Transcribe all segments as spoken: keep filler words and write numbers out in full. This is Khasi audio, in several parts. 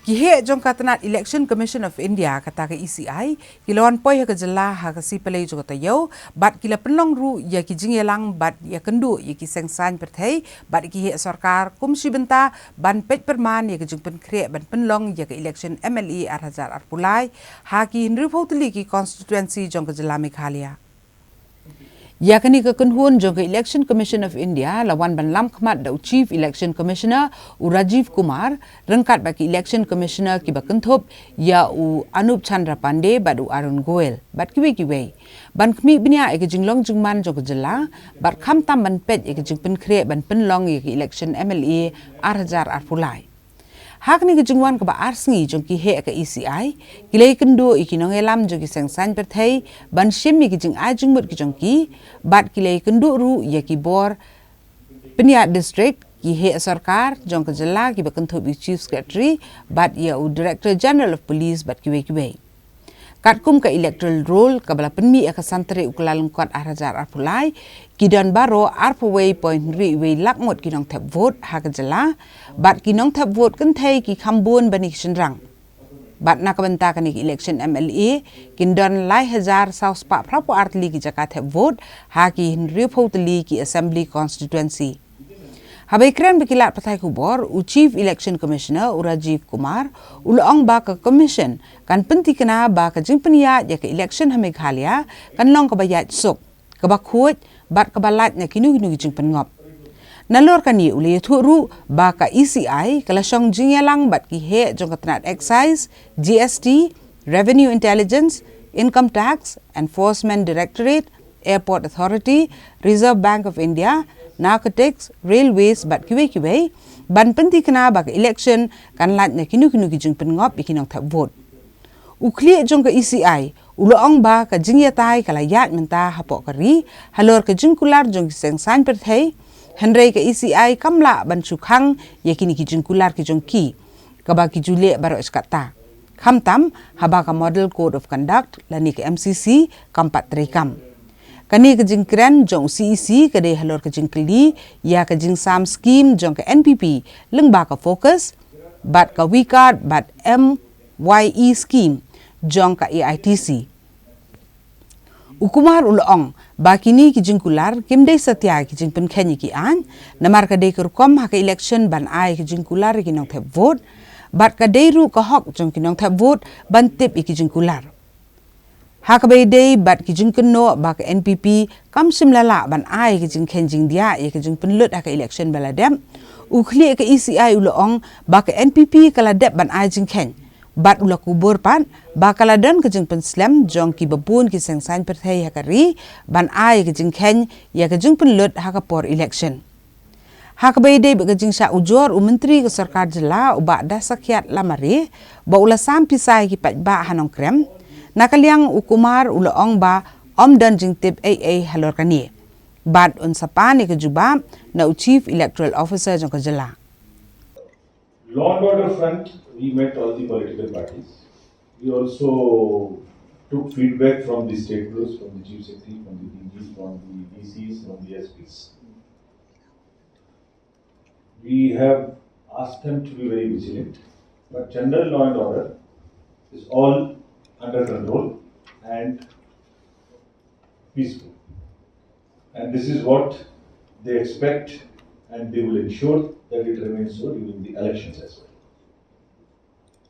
Ki heh jong ka tnat Election Commission of India, kata ka E C I, ki la wan poi ha ka jylla ha ka sngi Palei jong ka taïew, bad ki la pynlong ruh ïa ki jingïalang bad ïakynduh ïa ki seng saiñ pyrthei bad ki heh sorkar kum shi bynta ban peit pyrman ïa ka jingpynkhreh ban pynlong ïa ka election M L A ar hajar arphew lai ha ki hynriewphew tylli ki constituency jong ka jylla Meghalaya. Ïa kane ka kynhun jong ka Election Commission of India la wan ban lam khmat da u Chief Election Commissioner, u Rajiv Kumar, ryngkat bad ki Election Commissioner kiba kynthup ïa u Anup Chandra Pandey bad u Arun Goel bad kiwei kiwei, ban khmih bniah ïa ka jinglong jingman jong ka jylla bad khamtam ban peit ïa ka jingpynkhreh ban pynlong ïa ka election M L A ar hajar arphew lai. Ha kane ka jingwan kaba ar sngi jong ki heh ka E C I, ki la ïakynduh ïa ki nongïalam jong ki seng saiñ pyrthei ban shim ïa ki jingai jingmut ki jong ki, bad ki la ïakynduh ruh ïa ki bor pynïaid district, ki heh sorkar jong ka jylla kiba kynthup ïa u Chief Secretary bad ïa u Director General of Police bad kiwei kiwei. Katkum ka electoral roll kaba la pynmih ha ka san tarik u Kyllalyngkot ar hajar arphew lai, ki don baroh arphew wei point hynriew wei lak ngut ki nongthep vote ha ka jylla, bad ki nongthep vote kynthei ki kham bun ban ïa ki shynrang. Bad na ka bynta kane ka election M L A, kin don lai hajar saw spah phra phew ar tylli ki jaka thep vote ha ki hynriewphew tylli ki assembly constituency. Haba ïakren bad ki lad pathai khubor, u Chief Election Commissioner, u Rajiv Kumar, u la ong ba ka Commission kan pynthikna ba ka jingpynïaid ïa ka election ha Meghalaya kan long kaba ïaid suk, kaba khuid bad kaba lait na kino kino ki jingpynngop. Nalor kane u la ïathuh ruh ba ka E C I ka la shong jingïalang bad ki heh jong ka tnat Excise, G S T, Revenue Intelligence, Income Tax, Enforcement Directorate, Airport Authority, Reserve Bank of India, Narcotics, Railways bad kiwei kiwei, ban pynthikna ba ka election kan lait na kino kino ki jingpynngop ïa ki nongthep vote. U khlieh jong ka E C I u la ong ba ka jingïatai ka la ïaid mynta hapoh ka ri halor ka jingkular jong ki seng saiñ pyrthei, hynrei ka E C I kam lah ban shu khang ïa kine ki jingkular ki jong ki, kaba ki ju leh baroh shi katta, khamtam haba ka Model Code of Conduct lane ka M C C kam pat treikam. Kane ka jingkren jong u C E C ka dei halor ka jingkylli ïa ka jingsam skim jong ka N P P lyngba ka FOCUS bad ka WeCard bad M Y E skim jong ka A I T C. U Kumar u la ong ba kine ki jingkular kim dei satia ki jingpynkheiñ ïa ki aiñ, namar ka dei ka rukom ha ka election ban ai ki jingkular ïa ki nongthep vote, bad ka dei ruh ka hok jong ki nongthep vote ban tip ïa ki jingkular. Ha kaba ïadei bad ki jingkynnoh ba ka N P P kam shym la lah ban ai ïa ki jingkheiñ jingdiah ïa ki jingpynlut ha ka election ba la dep, u khlieh ka E C I u la ong ba ka N P P ka la dep ban ai jingkheiñ, bad u la kubur pat ba ka la don ka jingpynslem jong kiba bun ki seng saiñ pyrthei ha ka ri ban ai ka jingkheiñ ïa ka jingpynlut ha ka por election. Ha kaba ïadei bad ka jingshah ujor u Myntri ka Sorkar Jylla u Bah Dasakhiat Lamare ba u la sam pisa ïa ki paidbah ha Nongkrem, na ka liang u Kumar u la ong ba ym don jingtip ei ei halor kane, bad un sa pan ïa ka jubab na u Chief Electoral Officer jong ka jylla. Law and order front, we met all the political parties. We also took feedback from the state police, from the chief secretary, from the D Gs, from the D Cs, from the S Ps. We have asked them to be very vigilant, but general law and order is all under control and peaceful. And this is what they expect, and they will ensure that it remains so during the elections as well.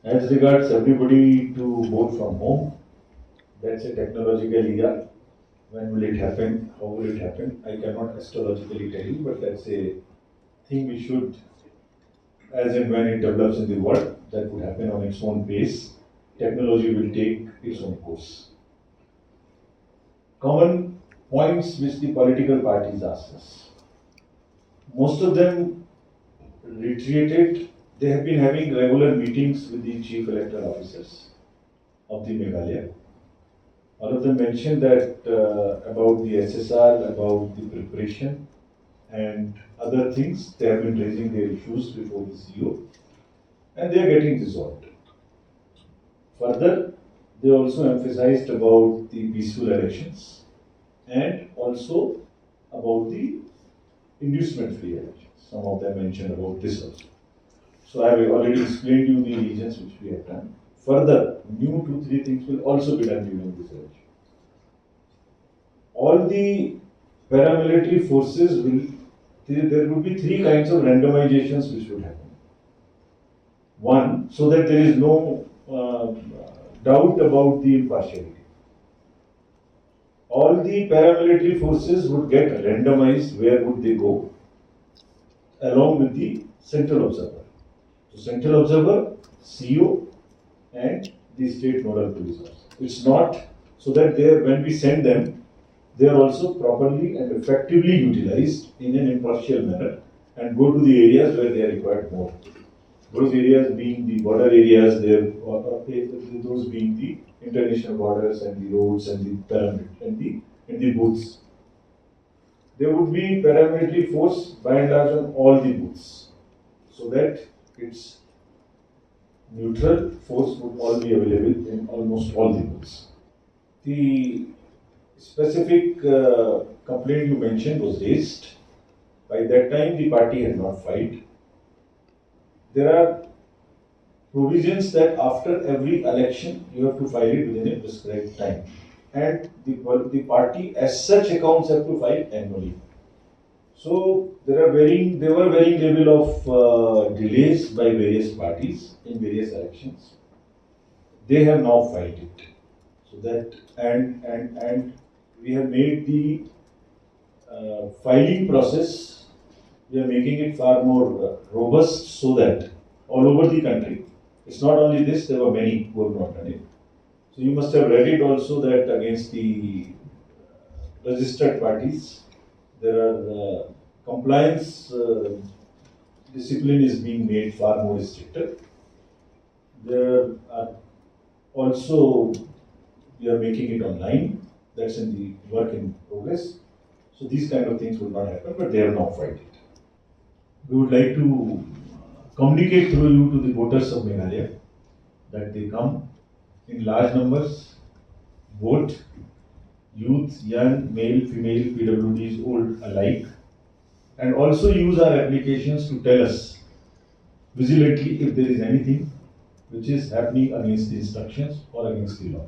As regards everybody to vote from home, that's a technological era. When will it happen? How will it happen? I cannot astrologically tell you, but that's a thing we should, as and when it develops in the world, that could happen on its own pace. Technology will take its own course. Common points which the political parties asked us. Most of them reiterated they have been having regular meetings with the chief electoral officers of the Meghalaya. All of them mentioned that, uh, about the S S R, about the preparation and other things. They have been raising their issues before the C E O, and they are getting resolved. Further, they also emphasized about the peaceful elections and also about the inducement-free elections. Some of them mentioned about this also. So I have already explained you the reasons which we have done. Further, new two, three things will also be done during this election. All the paramilitary forces will, there there would be three kinds of randomizations which would happen. One, so that there is no uh, doubt about the impartiality. All the paramilitary forces would get randomized where would they go, along with the central observer. So central observer, C O, and the state nodal police officer. It's not so that they are, when we send them, they are also properly and effectively utilized in an impartial manner and go to the areas where they are required more. Those areas being the border areas, there, uh, uh, those being the international borders and the roads and the paramilitary and the and the booths. There would be paramilitary force by and large on all the booths, so that it's neutral force would all be available in almost all the booths. The specific uh, complaint you mentioned was raised. By that time, the party had not filed. There are provisions that after every election, you have to file it within a prescribed time. And the, the party as such accounts have to file annually. So there are varying, there were varying level of uh, delays by various parties in various elections. They have now filed it. So that, and, and, and we have made the uh, filing process, we are making it far more uh, robust so that all over the country, it's not only this, there were many who have not done it. So you must have read it also that against the registered parties, there are uh, compliance uh, discipline is being made far more stricter. There are also, we are making it online. That's in the work in progress. So these kind of things will not happen, but they have now filed it. We would like to communicate through you to the voters of Meghalaya that they come in large numbers, vote, youth, young, male, female, P W Ds, old alike, and also use our applications to tell us vigilantly if there is anything which is happening against the instructions or against the law.